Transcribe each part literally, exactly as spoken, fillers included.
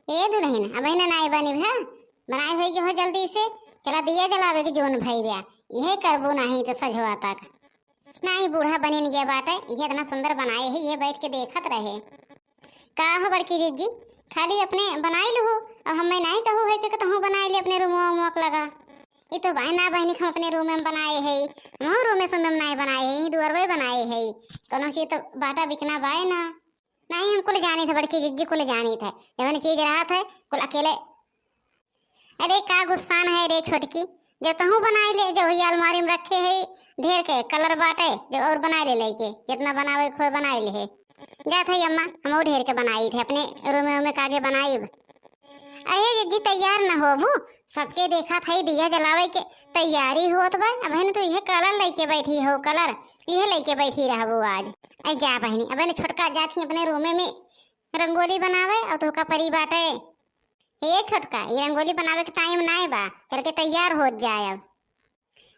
ए दुलहिन, अबहिन नाहीं बनिब है, बनाए होइगे हो जल्दी से। चला दिया जलावे के जोन भई बा, इहे करबू नाहीं तो सझवा तक। नाहीं, बूढ़ा बनिन गे बाटे, इहे इतना सुंदर बनाए है, इहे बैठ के देखत रहे। का हो बड़की जिज्जी, खाली अपने बनाई लूहू, अउर हम्मे नाहीं कहू है कि तहूँ बनाई ले अपने रूमवा उमवा के लगा। ई तो बाय ना बहिनी, हम अपने रूम में बनाए है, हमहू रूम में सब में नाहीं बनाए है, यही दुआरवे बनाए है, कौनो चीज तो बाटा बिकना बाय ना। नाहीं, हम कुल जानित है बड़की जिज्जी, कुल जानित है, जवन चीज रहत है कुल अकेले। अरे का गुस्सान है रे छोटकी, जो तहूँ बनाई ले, जो ये अलमारी में रखे है ढेर के कलर बाटे, जो और बनाई ले लइके, जितना बनावे के होए बनाई ले है। जात है अम्मा, हम और ढेर के बनाई थे, अपने रूमे उमे कागे बनाई। अरे जिज्जी तैयार न होबू, सबके देखा था दिया जलावे के तैयारी होत बा। अबहिन तू इहे कलर लइके बैठी हो, कलर इहे लइके बैठी रहबू आज। ऐ जा बहिनी, अबहिन छोटका जात ही अपने रूमे में रंगोली बनावे और तोहका परी बाटे। हे छोटका, ये रंगोली बनावे के टाइम नाय बा, चल के तैयार होत जाए अब।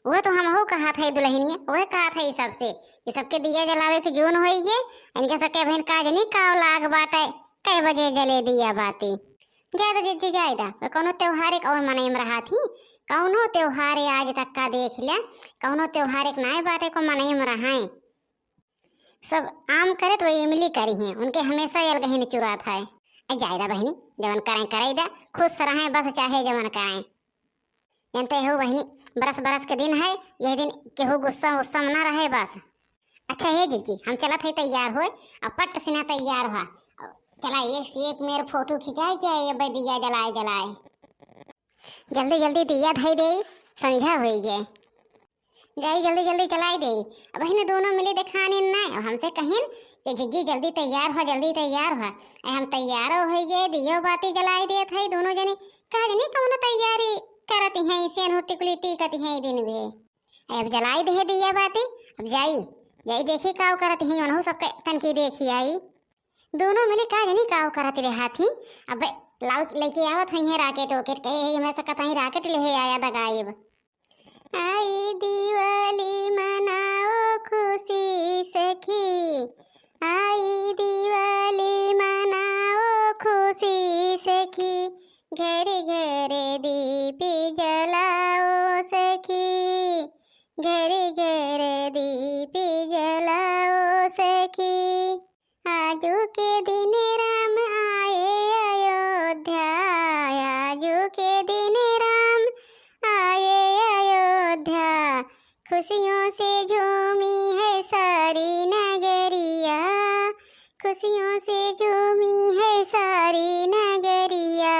वह तो हमहू कहत है दुलहिनिया, वह कहत है सबसे कि सबके दिया जलावे के जोन होइगे, इनके सबके अबहिन का जनी काव लाग बाटे, कै बजे जले दिया बाती। जाए दा जिज्जी, जाए दा, वह कौनो त्योहार एक और मनई में रहा थी, कौनो त्योहार आज तक का देख ले, कौनो त्योहार एक नाय बाटे को मनई में रहाए। सब आम करे तो इमली करी हैं, उनके हमेशा अलगहिन चुरात है। ऐ जाए दा बहिनी, जवन करें करे दा, खुश रहें बस चाहे जवन करें। जानते हो बहिनी, बरस बरस के दिन है, यह दिन केहू गुस्सा उस्सा में ना रहे बस। अच्छा हे जिज्जी, हम चलत है तैयार होए, अब पट से ना तैयार हुआ। चला एक से एक मेर फोटो खिंचाए क्या ये बे दिया जलाए जलाए। जल्दी जल्दी दिया धई देई, संझा होई गे। जाई जल्दी जल्दी जलाई देई। अबहिन दोनों मिली देखानी नाय, और हमसे कहिन कि जिज्जी जल्दी तैयार हो, जल्दी तैयार हो। ऐ हम तैयारो होई गे, दियो बाती जलाई देत है दोनों जनी। का जनी कौनो तैयारी करत हैं, सेन हुट्टी कुली टीकत हैं दिन भे। ऐ अब जलाई दे दिया बाती, अब जाई, जाई देखी काव करत हैं, उनहु सबके तनकी देखी आई। दोनों मिली का जनी काव करत रहा थी। अब लाउट लेके आवत हुई हैं राकेट ओकेट, कहे है हमरा से कतई राकेट लेहे आया दगाइब। आई दिवाली मनाओ खुशी सखी, आई दिवाली मनाओ खुशी सखी, घर घर दीप जलाओ सखी, घर घर दीप जलाओ सखी। आजू के दिन राम आए अयोध्या, आजू के दिन राम आए अयोध्या। खुशियों से झूमी है सारी नगरिया, खुशियों से झूमी है सारी नगरिया।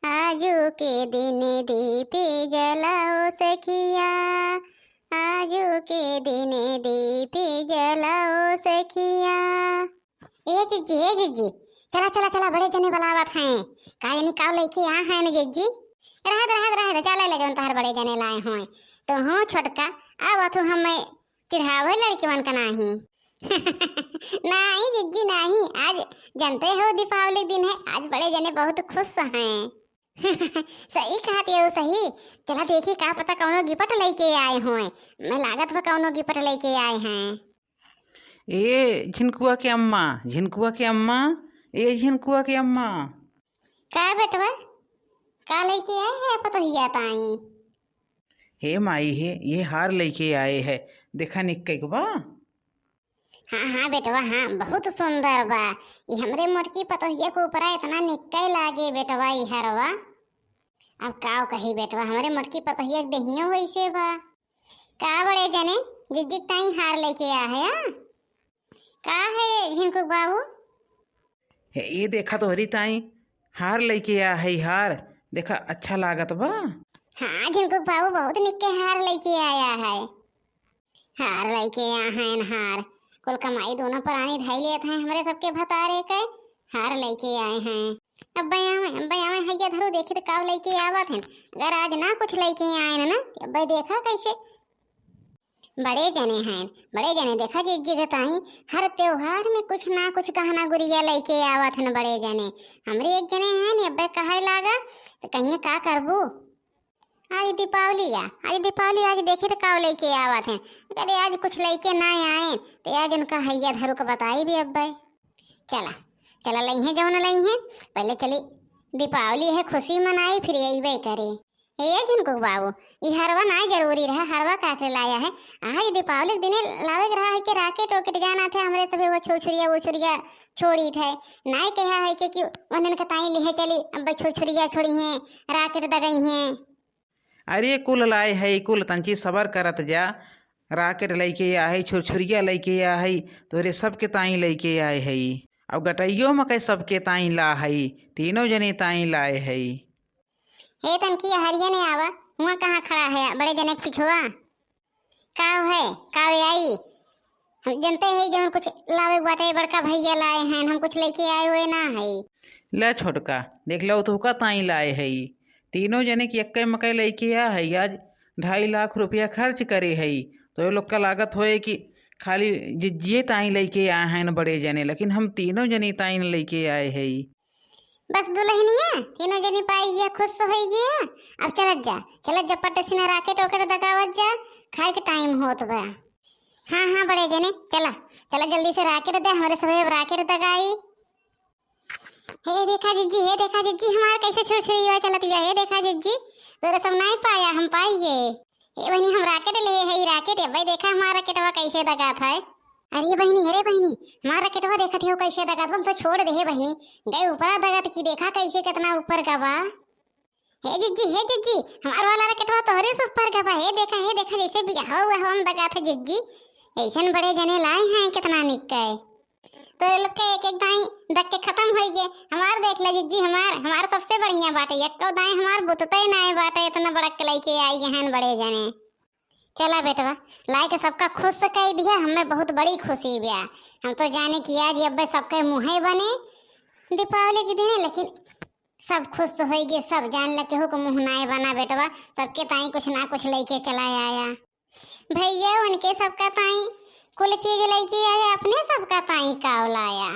आजू के दिन दीप जलाओ सखिया, आजू के दिन दीप जलाओ सखिया। ए जिज्जी, ए जिज्जी, चला, चला, चला, बड़े जने बुलावत हैं। का जनी काव लेके आ हैं न जिज्जी? रह दे, रह दे, रह दे, चला ले जौन तोहर बड़े जने लाए होए। तो हूँ छोटका, अब तू हमें चिढ़ावे लड़किवन का नाही। नाही जिज्जी नाही, आज जानते हो दीपावली दिन है, आज बड़े जने बहुत खुश हैं। सही कहत हो, सही। चला देखी, का पता कौनो गिफ्ट लेके आए होए। मैं लागत बा कौनो गिफ्ट लेके आए हैं। ए झिनकुआ के अम्मा, झिनकुआ के अम्मा, ए झिनकुआ के अम्मा। का बेटवा, का लेके आए है पतोहिया ताई? हे माई हे, ये हार लेके आए है, देखा निक्के के बा। हाँ, हाँ बेटवा, हाँ, बहुत सुंदर बा। ये हमरे मोटकी पतोहिया के ऊपरा इतना निक्के लागे बेटवा, ई हरवा। अब काव कही बेटवा, हमरे मोटकी पतोहिया के देहियो वैसे बा। का बड़े जने, जिज्जी ताई हार लेके आ है, आ? का है झिनकू बाबू? हे, ये देखा तोहरी ताई, हार लेके आ है, हार। देखा, अच्छा लागत बा। हाँ, झिनकू बाबू बहुत निक्के हार लेके आया है। हार लेके आ हैं हार। कुल कमाई दोनों परानी धई लेत हैं, हमरे सबके भतारे के हार लेके आए हैं। अब्बे आवे, अब्बे आवे, हैया धरू, देखी तो काव लेके आवत हैं। अगर आज ना कुछ लेके आए ना, तो अब्बे देखा कैसे। बड़े जने हैं, बड़े जने, देखा जिज्जी के ताई, हर त्योहार में कुछ ना कुछ गहना गुरिया लेके आवत हैं बड़े जने। हमरे एक जने हैं नी, अब्बे कहे लागा, तो कहिए का करबू? आज दीपावली आ, आज दीपावली, आज देखी तो काव लेके आवत हैं। अरे आज कुछ लेके ना आए, तो आज उनका हैया धरू के बताई भी अब्बे। चला, चला लइहें जौन लइहें, पहले चली दीपावली है, खुशी मनाई, फिर अइबे करे। ए झुनकू बाबू, ई हरवा नाई जरूरी रहा, हरवा का करे लाया है? आज दीपावली के दिने लावे के रहा है कि राकेट ओकेट जाना थे, हमरे सभे वो छुरछुरिया उरछुरिया छोड़ी थे। नाई कहा है कि, कि उन्हन के ताई लिहे चली, अब छुरछुरिया छोड़ी हैं, राकेट दगई हैं। अरे कुल लाए है, कुल तंची सबर करत जा। राकेट लइके आए है, छुरछुरिया लइके आए है, तोरे सबके ताई लइके आए है। अब गटइयो मकई सबके ताई ला है, तीनों जने ताई लाए है। हे तनकी हरिया ने आवा, हुआ कहाँ खड़ा है बड़े जने के पिछुआ? का है, का है आई? हम जनते है जवन कुछ लावे के बाटे, बड़का भैया लाए हैं, हम कुछ लइके आए हुए ना है। ले छोटका, देख लो तोहका ताई लाए है, तीनों जने की एक्के मकई लइके आ है, आज ढाई लाख रुपया खर्च करे है, तो ये लोग का लागत होए कि खाली जिज्जिए ताई लइके आए हैं न बड़े जने, लेकिन हम तीनों जने ताई न लइके आए है। बस दुल्हनिया, तीनों जने पाई गया, खुश होई गया। अब चलत जा, चलत जा, पट से ना राकेट ओकेट दगावत जा, खाए के टाइम होत बा। हाँ, हाँ, बड़े जने, चला, चला जल्दी से राकेट दे, हमरे सभे अब राकेट दगाई। हे देखा जिज्जी, हे देखा जिज्जी, हमार कैसे छुरछुरिया चलत बिया, हे देखा जिज्जी, तोरे सब नाई पाया, हम पाई गए। ए बहिनी, हम राकेट ले है, ई राकेट, ए भाई देखा हमार राकेटवा कैसे दगात है। अरे बहिनी, अरे बहिनी, हमार राकेटवा देखत हो कैसे दगात बा, हम तो छोड़ दे है बहिनी, गए ऊपरा दगात की देखा कैसे कितना ऊपर गवा। हे जिज्जी, हे जिज्जी, हमार वाला राकेटवा तोहरे से ऊपर गवा, हे देखा, हे देखा, जैसे बियाह हुआ हम दगात है जिज्जी, ऐसन बड़े जने लाए हैं कितना निक है। तोरे लोग के एक एक दाई दग के खतम होई गे। हमार देख ले जिज्जी, हमार, हमार सबसे बढ़िया बाटे। एक्को दाई हमार बुतते नाय बाटे, इतना बड़ा के लइके आई हैं बड़े जने। चला बेटवा, लाए के सबका खुश कई दिया, हमें बहुत बड़ी खुशी बिया। हम तो जाने कि आज अब्बे सबके मुँहे बने दीपावली के दिने, लेकिन सब खुश होई गे, सब जान ले केहू के मुँह नाय बना बेटवा, सबके ताई कुछ ना कुछ लइके चला आया। भैया उनके सबका ताई कुल चीज लइके आया, अपने सबका ताई का लाया?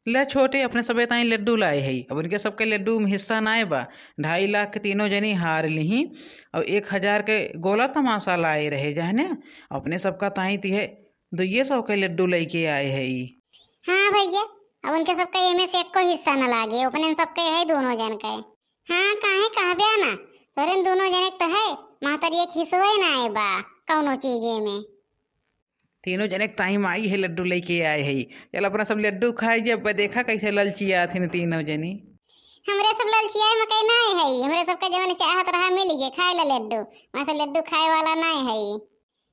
ले छोटे, अपने सबे ताई लड्डू लाए है। अब उनके सबके लड्डू में हिस्सा नाय बा। ढाई लाख के तीनों जनी हार लिही और एक हजार के गोला तमाशा लाए रहे, जाने अपने सबका ताई तिहे दुइये सौ के लड्डू लइके आए है। हाँ भैया, अब उनके सबके एमे से एको हिस्सा न लागे, अपने सबके है दोनों जन के। हाँ, काहे कहब्या ना, तोरे दोनों जने के तो है, महतरिया के हिस्सवे ना आए बा कौनो चीजे में। तीनों जने के ताई माई है लड्डू लइके आए है। चल अपना सब लड्डू खाए जे, अब देखा कैसे ललचिया हथिन तीनों जनी। हमरे सब ललचिया में कहीं ना आए है, हमरे सबका जवन चाहत रहा मिल गए, खाए ला लड्डू, वहाँ से लड्डू खाए वाला ना है।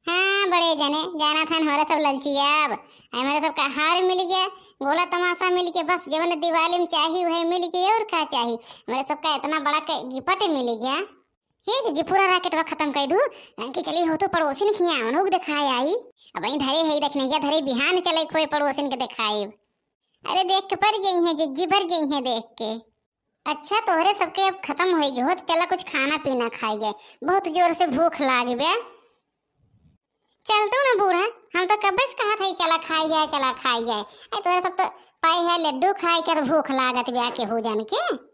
हाँ बड़े जने, जाना था हमारा सब ललचिया, अब हमारे सबका हार मिल गया, गोला तमाशा मिल गया, बस जवन दिवाली में चाही वह मिल गया, और का चाही? हमारे सबका इतना बड़ा के गिफ्ट मिल गया। हे जिज्जी, पूरा राकेटवा खतम कर दू, रंग के चली हो तो पड़ोसिन खिया, उन्हों को दिखाए आई। अब वहीं धरे है, देख नहीं धरे, बिहान चले खोए पड़ोसिन के दिखाए। अरे देख के पर गई हैं जिज्जी, भर गई हैं देख के। अच्छा, तोहरे सबके अब खतम हो गए हो, तो चला कुछ खाना पीना खाई जाए, बहुत जोर से भूख लाग बे। चल तू ना बूढ़ा, हम तो कब्बे से कहत है चला खाई जाए, चला खाई जाए। ए, तोहरे सब तो पाई है लड्डू खाए के तो भूख लागत बे केहू जन के।